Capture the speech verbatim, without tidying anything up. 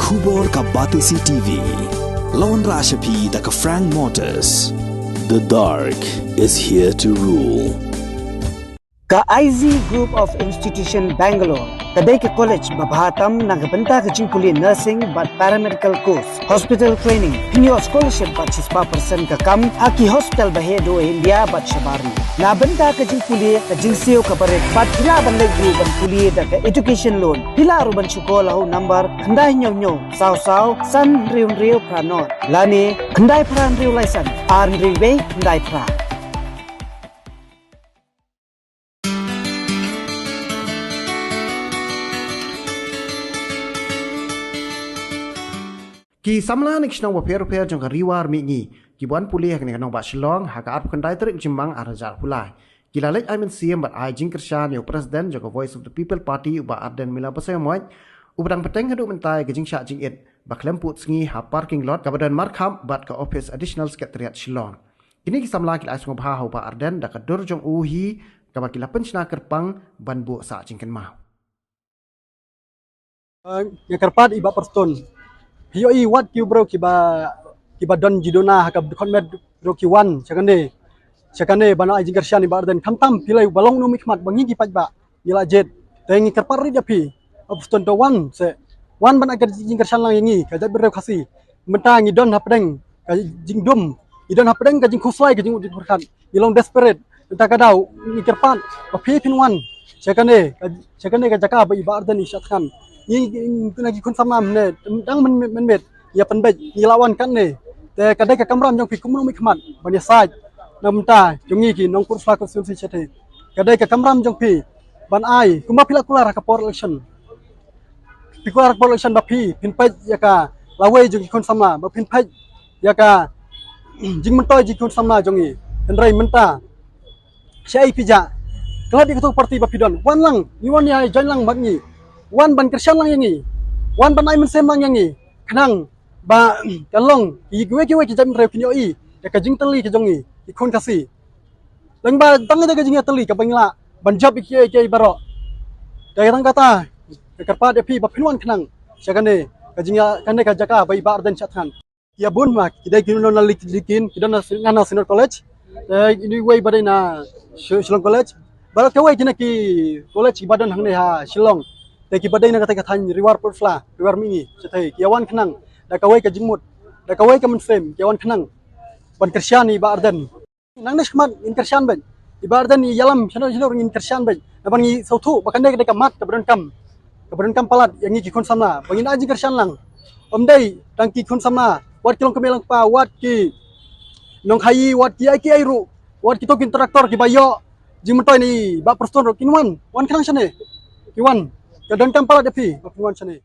Khubor ka Batesi T V. Lawan Rashapi da ka Frank Motors. The dark is here to rule. Ka I Z Group of Institution Bangalore ka dei ka college ba bha tam na ka bynta ka jingpule nursing bad paramedical course, hospital training, pynïoh scholarship bad shispah percent ka kam ha ki hospital ba heh duh ha India bad shabar. Na bynta ka jingpule ka jingsiew ka barit bad phi lah ban leit ruh ban pule da ka education loan. Phi lah ruh ban shu call ha u number khyndai hynñiew hynñiew saw saw san hynriew hynriew phra nod lane khyndai phra hynriew lai san ar hynriew wei khyndai phra. Ki samla na ki shnong bapher bapher jong ka Ri War Mihngi ki wan pule ha kane ka nongbah Shillong ha ka arphew khyndai tarik Jymmang ar hajar arphew lai. Ki la leit ai mynsiem bad ai jingkyrshan ïa u President jong ka Voice of the People Party, u Bah Ardent Miller Basaiawmoit, uba dang bteng haduh mynta ïa ka jingshah jingit ba khlem pud sngi ha parking lot kaba don markhap bad ka ophis Additional Secretariat Shillong. Kine ki samla ki la ai sngewbha ha u Bah Ardent da ka dur jong u hi kaba ki la pynshna kyrpang ban buh sah jingkynmaw. Eh, nga kyrpad i Bah Prestone. Phi ïohi wat ki briew kiba, kiba don jingduna ha ka dkhot met ruh ki wan sha kane, sha kane ban ai jingkyrshan i Bah Ardent, khamtam phi la ïohi ba long u nongmihkhmat ba ngi ki paidbah ngi la jied. Te ngi kyrpad rit ïa phi, Bah Prestone, to wan se, wan ban ai ka jingkyrshan lang ïa ngi ka jaitbynriew Khasi. Mynta ngi don hapdeng ka jingdum, ngi don hapdeng ka jingkhuslai, ka jingmut jingpyrkhat, ngi long desperate. Mynta ka daw ngi kyrpad ba phi phin wan sha kane, sha kane ka jaka ba i Bah Ardent i shah thngan. Ngi, ngi, na ki khun samla mynne dang mynmiet, mynmiet ïa pynbeit, ngi la wan katne. Te ka dei ka kamram jong phi kum u nongmihkhmat ban ïasaid na bynta jong ngi ki nongpyrshah constituency shatei. Ka dei ka kamram jong phi ban ai kumba phi la kular ha ka por election. Phi kular ha ka por election ba phi phin peit ïa ka lawei jong ki khun samla, ba phin peit ïa ka jingmyntoi jong ki khun samla jong ngi. Hynrei mynta shaei phi jah? Klet ïa kato ka party ba phi don, wan lang, ngi wan ïa join lang bad ngi. Wan ban kyrshan lang ïa ngi, wan ban ai mynsiem lang ïa ngi, khnang ba ka long kiwei kiwei ki jaitbynriew kin ïohi ïa ka jingtylli ka jong ngi ki khun Khasi. Tang ba tang ïa ka jingïatylli kaba ngi lah ban jop ïa kiei kiei baroh. Te tang kata nga kyrpad ïa phi ba phin wan khnang sha kane ka jingïa, kane ka jaka ba i Bah Ardent shah thngan. Ïa bun ma ki dei ki don na Lik-, Likin, ki don na Sin-, na Synod College. Te ine iwei ba dei na Shi-, Shillong College. Baroh kawei kine ki college kiba don hangne ha Shillong. Te kiba dei na kata ka thaiñ Ri War Pyrthla, Ri War Mihngi shatei, ki ïa wan khnang da kawei ka jingmut, da kawei ka mynsiem, ki ïa wan khnang ban kyrshan ïa i Bah Ardent. Nangne shakhmat ngin kyrshan beit. I Bah Ardent i ïalam shano shano ruh ngin kyrshan beit. Namar ngi sngewthuh ba kane ka dei ka mat kaba donkam, kaba donkam palat ïa ngi ki khun samla ba ngin ai jingkyrshan lang. Ym dei tang ki khun samla, wat ki longkmie longkpa, wat ki nongkhaïi, wat kiei kiei ruh, wat kito ki contractor kiba ïoh jingmyntoi na i Bah Prestone ruh kin wan, wan khnang shane. Ki wan. Ka donkam palat ïa phi ba phin wan shane.